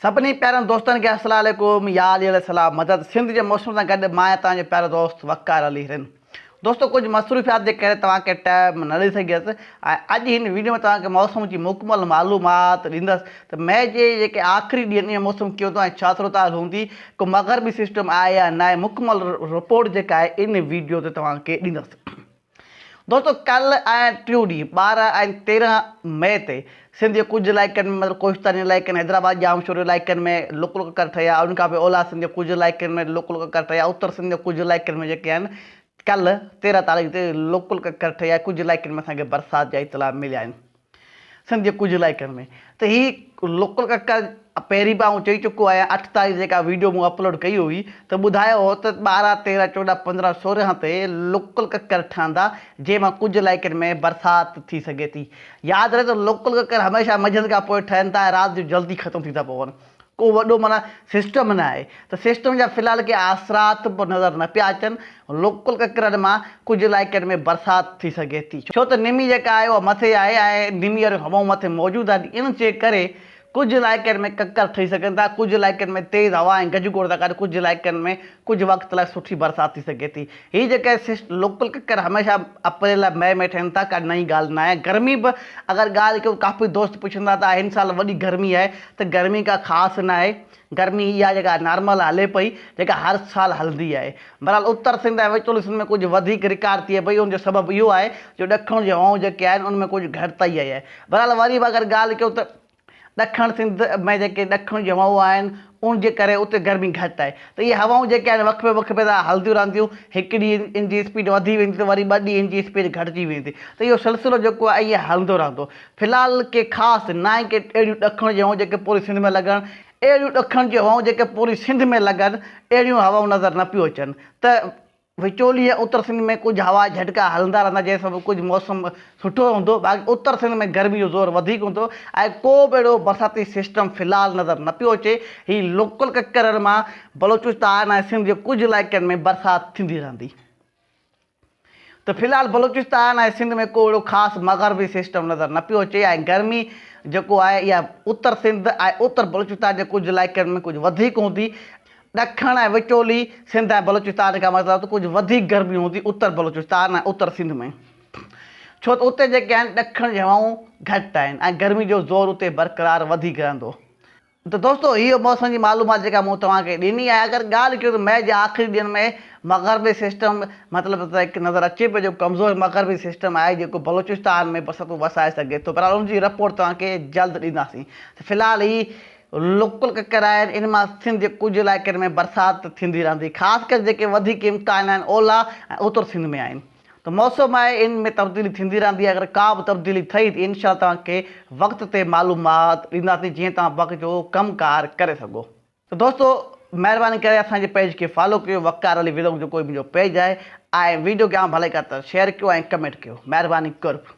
سڀني پيارن دوستن کي السلام عليڪم يا علي عليه السلام مدد سنڌ جي موسم سان گڏ مان آهيان توهان جو پيارو دوست وقار علي رند دوستو ڪجهه مصروفيات جي ڪري توهان کي ٽائيم نه ڏئي سگهيس ۽ اڄ هن ويڊيو ۾ توهان کي موسم جي مڪمل معلومات ڏيندس ته مئي جي جيڪي آخري ڏينهن ۾ موسم ڪيئن هوندو ۽ ڇا صورتحال هوندي ڪو مغربي سسٽم آهي يا نه آهي مڪمل رپورٽ جيڪا آهي ان ويڊيو تي توهان کي ڏيندس. دوستو ڪلهه ۽ ٽيون ڏينهن 12 ۽ 13 مئي تي سنڌ جي ڪجهه علائقن ۾ مطلب ڪوهستاني علائقن حيدرآباد ڄامشوري علائقن ۾ لڪ لڪ ڪڪر ٺهيا ان کان پوء اولهه سنڌ جي ڪجهه علائقن ۾ لڪ لڪ ڪڪر ٺهيا اتر سنڌ جي ڪجهه علائقن ۾ جيڪي آهن ڪلهه 13 تاريخ تي لڪ لڪ ڪڪر ٺهيا ڪجهه علائقن ۾ اسان کي برسات جا اطلاع مليا آهن. سنڌ جي ڪجهه علائقن ۾ ته هي لوڪل ڪڪر پهرين به آئون چئي چڪو آهيان 8 تاريخ جيڪا ويڊيو مون اپلوڊ ڪئي هئي ته ٻڌايو هو ته 12 13 14 15 16 تي لوڪل ڪڪر ٺهندا جنهن مان ڪجهه علائقن ۾ برسات ٿي سگهي ٿي ياد رهي ته لوڪل ڪڪر هميشه منجهند کان پوء ٺهن ٿا ۽ رات جو جلدي ختم ٿي ٿا پون ڪو وڏو معنيٰ سسٽم نه آهي ته سسٽم جا في الحال ڪي آثرات به نظر نه پيا اچن، لوڪل ڪڪرن مان ڪجهه علائقن ۾ برسات ٿي سگهي ٿي ڇو ته نمي جيڪا آهي اها مٿي آهي ۽ نمي واريون هوائون مٿي موجود آهن ان جي ڪري ڪجهه علائقن ۾ ڪڪر ٺهي سگهن ٿا، ڪجهه علائقن ۾ تيز هوا ۽ گجگوڙ سان گڏ ڪجهه علائقن ۾ ڪجهه وقت لاء سٺي برسات ٿي سگهي ٿي. هي جيڪي لوڪل ڪڪر هميشه اپريل ۽ مئي ۾ ٺهن ٿا ڪا نئين ڳالهه ناهي. گرمي به اگر ڳالهه ڪيون ڪافي دوست پڇندا ته هن سال وڏي گرمي آهي ته گرمي ڪا خاص ناهي، گرمي اها جيڪا نارمل هلي پئي جيڪا هر سال هلندي آهي. بهرحال اتر سنڌ ۽ وچولي سنڌ ۾ ڪجهه وڌيڪ رڪارڊ ٿئي پئي ان جو سبب اهو آهي جو ڏکڻ جون هوائون جيڪي آهن ان ۾ ڪجهه گهٽتائي آئي آهي. بهرحال وري به اگر ڳالهه ڪيون ته ڏکڻ سنڌ ۾ جيڪي ڏکڻ جون هوائون آهن ان جي ڪري اتي گرمي گهٽ آهي ته اهي هوائون جيڪي آهن وقفي وقفي سان هلنديون رهنديون هڪ ڏينهن ان جي اسپيڊ وڌي ويندي ته وري ٻه ڏينهن ان جي اسپيڊ گهٽجي ويندي ته اهو سلسلو جيڪو آهي ائين هلندو رهندو. في الحال ڪي خاص ناهن ڪي اهڙيون ڏکڻ جون هوائون جيڪي پوري سنڌ ۾ لڳن، اهڙيون ڏکڻ جون هوائون جيڪي پوري سنڌ ۾ لڳن، اهڙيون هوائون نظر نه پيون اچن ته وچولي ۽ اتر سنڌ ۾ ڪجهه هوا جا جهٽڪا هلندا رهندا جنهن سبب ڪجهه موسم سٺو هوندو باقي اتر سنڌ ۾ گرمي جو زور وڌيڪ هوندو ۽ ڪو به اهڙو برساتي سسٽم في الحال نظر نه پيو اچي هي لوڪل ڪڪرن مان بلوچستان ۽ سنڌ جي ڪجهه علائقن ۾ برسات ٿيندي رهندي. ته في الحال بلوچستان ۽ سنڌ ۾ ڪو اهڙو خاص مغربي سسٽم نظر نه پيو اچي ۽ گرمي جيڪو آهي اها اتر سنڌ ۽ اتر بلوچستان جي ڪجهه علائقن ۾ ڪجهه وڌيڪ هوندي ڏکڻ ۽ وچولي سنڌ ۽ بلوچستان کان مطلب ته ڪجهه وڌيڪ گرمي هوندي اتر بلوچستان ۽ اتر سنڌ ۾ ڇو ته اتي جيڪي آهن ڏکڻ جون هوائون گهٽ آهن ۽ گرمي جو زور اتي برقرار وڌيڪ رهندو. ته دوستو هيء موسم جي معلومات جيڪا مون توهان کي ڏني آهي اگر ڳالهه ڪيون ته مئي جي آخري ڏينهن ۾ مغربي سسٽم مطلب ته هڪ نظر اچي پيو جيڪو ڪمزور مغربي سسٽم آهي جيڪو بلوچستان ۾ برساتون وسائي سگهي ٿو بهرحال ان جي رپورٽ توهان کي جلد ڏينداسين ته في الحال هي لڪل ڪڪر آهن ان مان سنڌ جي ڪجهه علائقن ۾ برسات ٿيندي رهندي خاص ڪري جيڪي وڌيڪ امڪان آهن اولهه ۽ اتر سنڌ ۾ آهن. ته موسم آهي ان ۾ تبديلي ٿيندي رهندي آهي اگر ڪا به تبديلي ٿئي ته انشاء الله توهان کي وقت تي معلومات ڏينداسين جيئن توهان وقت جو ڪم ڪار ڪري سگهو. ته دوستو مهرباني ڪري اسان جي پيج کي فالو ڪيو وقار علي ويلوگ جو ڪوئي منهنجو پيج آهي ۽ ويڊيو کي عام ڀلائي خاطر شيئر ڪيو ۽ ڪمينٽ ڪيو مهرباني قرب.